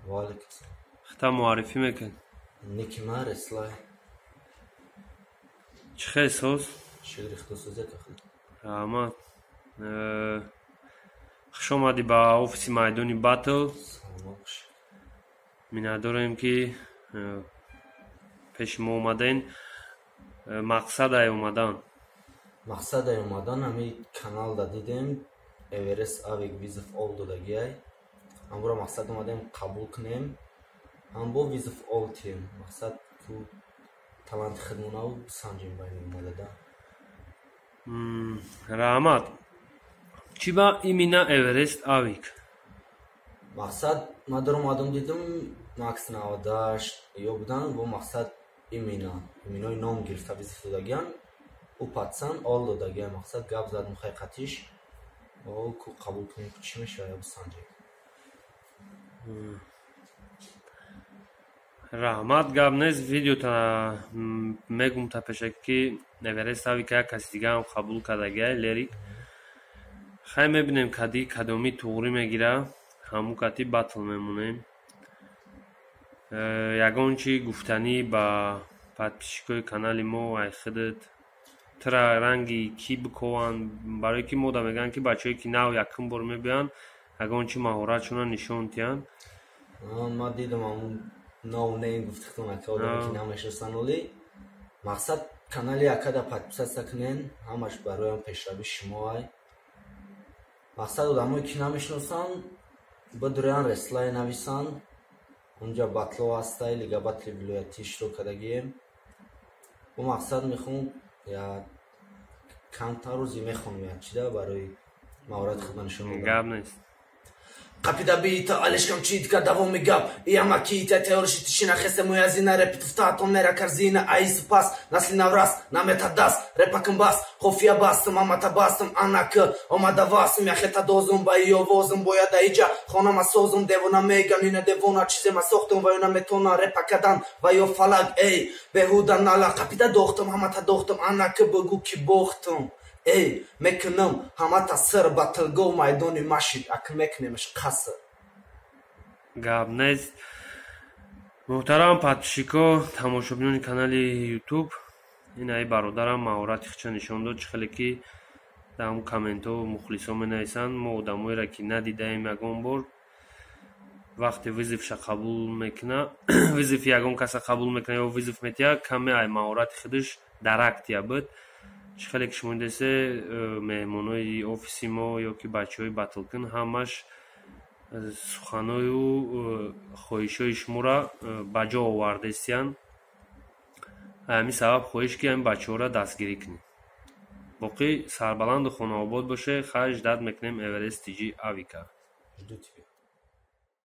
Ва алейкум салом. Хита муаррифӣ мекун. Ники ма Реслай. Чӣ хел соз? Шукри Худо, созя кахл. Раҳмат. Хуш омадӣ ба офиси майдони батл. Саломат бош. Миннатдорем, ки пеши мо омаден. Мақсадай омадан? Мақсадай омадан, ҳами каналда дидем, Эверест Авик вызов ол додагиай. Ҳамбора мақсад омадем қабул кунем. Ҳам бо вызов ол тием. Мақсад ку таланти худмонаву бисанҷем байни омадада. Раҳмат. Чӣ ба именно Эверест Авик? Мақсад, ман дар омадам, дидам, Макс 98 ё будан, бо мақсад именно иминои ном гирифта вызов додагиан. Ӯ патсан ол додагиан. Мақсад, гап задам ҳақиқатиш. О, ку қабул кунем, ку чӣ мешавад, ё бисанҷем. Раҳмат, гап нест, видеота мегум та пешакӣ, ки Эверест Авика як каси дигаам қабул кардагиай, Лерик. Хай, мебинем, кади кадомӣ туғрӣ мегира, ҳамун кати батл мемонем. Ягон чӣ гуфтанӣ ба подписчикои канали мо ай худат? Тура ранги кӣ бикованд? Барое ки мода мегӯянд, ки бачаҳое, ки нав якум бор мебиёянд, ягон чӣ маҳоратшонро нишон диҳанд. Ман дидам, ҳамун no name гуфтихтон, ака, одаме ки намешиносанд оли. Мақсад, канали акада подписаться кунен, ҳамаш бароям пешравии шумо ай. Мақсад, одамое ки намешиносанд, бидурян, Реслай нависанд. Унҷа батло ҳастай, лига батли вилоятӣ иштирок кардагием. Бо мақсад мехоҳам я камтар рӯзе мехонам як чида барои маҳорати худро нишон додан. Гап нест. Қапида бита алишкам читка давоми гап ияма кита теориши тишина хесе муязина репитуфтатон мера корзина аи супас насли наврас намета даст репакм бас хофия бастым амата бастым анак омада васм яхета дозум ба иёвозум бояд аиҷа хонама созум девона меган ина девона чизема сохтум ва ё наметона репакадан ва ё фалак эй беҳуда нала қапида дохтум ҳамата дохтум анак бигӯ ки бохтум эй мекунам ҳамата сир батлгоҳ майдони машид ак мекунемаш қаср. Гап нест. Муҳтарам подписчико, тамошобинони канали Ютуб, ин аи бародарам маҳорати худша нишон дод. Чӣ хеле ки дар ҳамун комментҳо мухлисо менависанд, мо одамоеро ки надидаем ягон бор, вақте вызовша қабул мекуна, вызови ягон каса қабул мекуна ё вызов метиҳад, каме ай маҳорати худаш дарак тия буд. Чӣ хеле ки шумо дидесе, меҳмонои офиси мо ё ки бачаҳои батлкун ҳамаш суханою хоҳишҳои шуморо ба ҷо овардаистиянд. Ҳамин сабаб хоҳиш, ки ҳамин бачаҳоро дастгирӣ кунед. Боқӣ сарбаланду хонаобод боше. Хайр, ждать мекунем Эверест тиҷи Авика. Жду тебя.